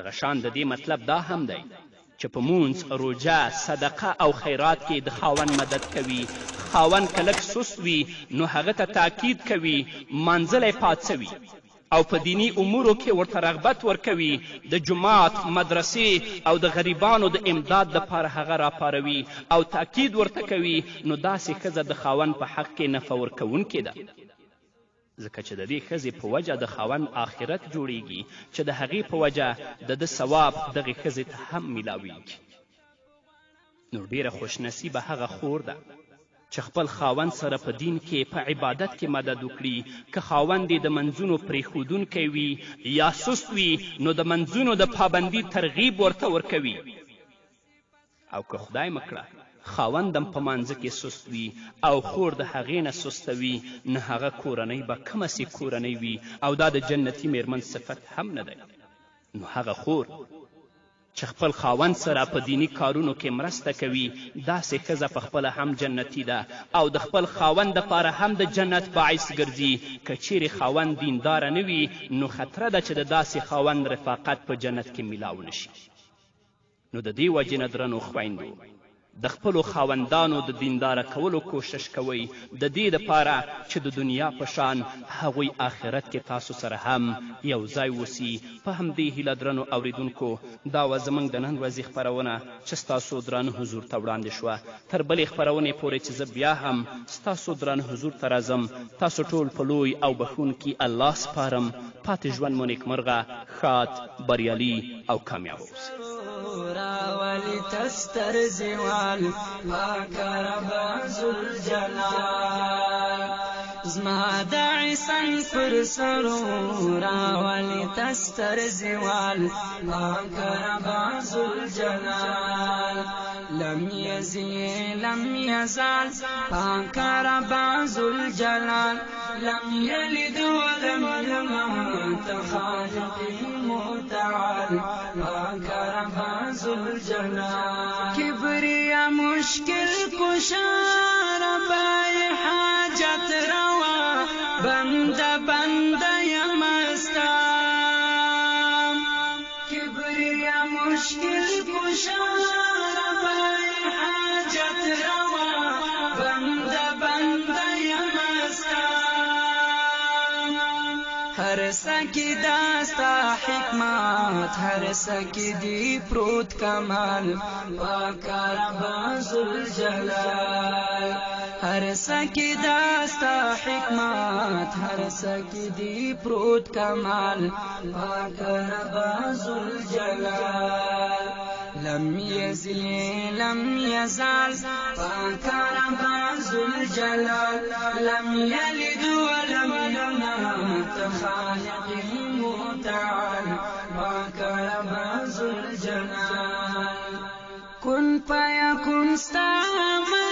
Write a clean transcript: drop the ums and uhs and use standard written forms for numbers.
دغه شان د دې مطلب دا هم دی چې په مونځ، روژه، صدقه او خیرات کې د خاوند مدد کوي. خاوند که لږ سست وي نو هغه ته تاکید کوي، مانځلی پاڅوي او په دیني امورو کې ورته رغبت ورکوي، د جومات، مدرسې او د غریبانو د امداد دپاره هغه راپاروي او تاکید ورته کوي، نو داسې ښځه د خاوند په حق کې نفع ورکوونکې ده. ځکه چې د دې ښځې په وجه د خاوند آخرت جوړیږي چې د هغې په وجه د ده ثواب دغې ښځې ته هم میلاویږي. نو ډیره خوشنصیبه هغه خور ده چې خپل خاوند سره په دین کې په عبادت کې مدد وکړي. که خاوند یې د منځونو پرېښودونکی وي یا سست وي نو د منځونو د پابندي ترغیب ورته ورکوي، او که خدای مه کړه خاوند هم په مانځه کې سست وي او خور د هغې نه سسته وي نو هغه کورنۍ به کومسې کورنۍ وي، او دا د جنتي میرمن صفت هم نه دی. نو هغه خور چې خپل خاوند سره په دیني کارونو کې مرسته کوي داسې ښځه په خپله هم جنتي ده او د خپل خاوند دپاره هم د جنت باعث ګرځي. که چیرې خاوند دینداره نه وي نو خطره ده چې د داسې خاوند رفاقت په جنت کې میلاو نشي. نو د دې وجې نه درنو خویندو د خپلو خاوندانو د دینداره کولو کوشش کوئ، د دې دپاره چې د دنیا په شان هغوی آخرت کې تاسو سره هم یو ځای اوسي. په همدې هیله درنو اوریدونکو دا وه زموږ د نن ورځې خپرونه چې ستاسو درانه حضور ته وړاندې شوه. تر بلې خپرونې پورې چې زه بیا هم ستاسو درانه حضور ته راځم تاسو ټول په لوی او بښونکي الله سپارم. پاتې ژوند مو نیکمرغه، ښاد، بریالي او کامیاب اوسئ. راولي تستر زوال پاک رب ذوالجلال زما د عیسن پر سرو راولي تستر زوال پاک رب ذوالجلال لم يزل لم يزال پاک رب ذوالجلال لم يلد ولم يولد خالق متعال پاک رب ذوالجلال کبریا مشکل کشا رب حاجت روا بند بند یمستا کبریا مشکل کشا رب حاجت روا بند بند یمستا هر سکی داستا حکمت هر سکی دی پروت کمال پاک رب ذوالجلال هر سکی داستا حکمت هر سکی دی پروت کمال پاک رب ذوالجلال لم يزل لم يزال پاک رب ذوالجلال لم يلد ولم يولد خالق متعال پاک رب ذوالجلال کن فیکون ستا امر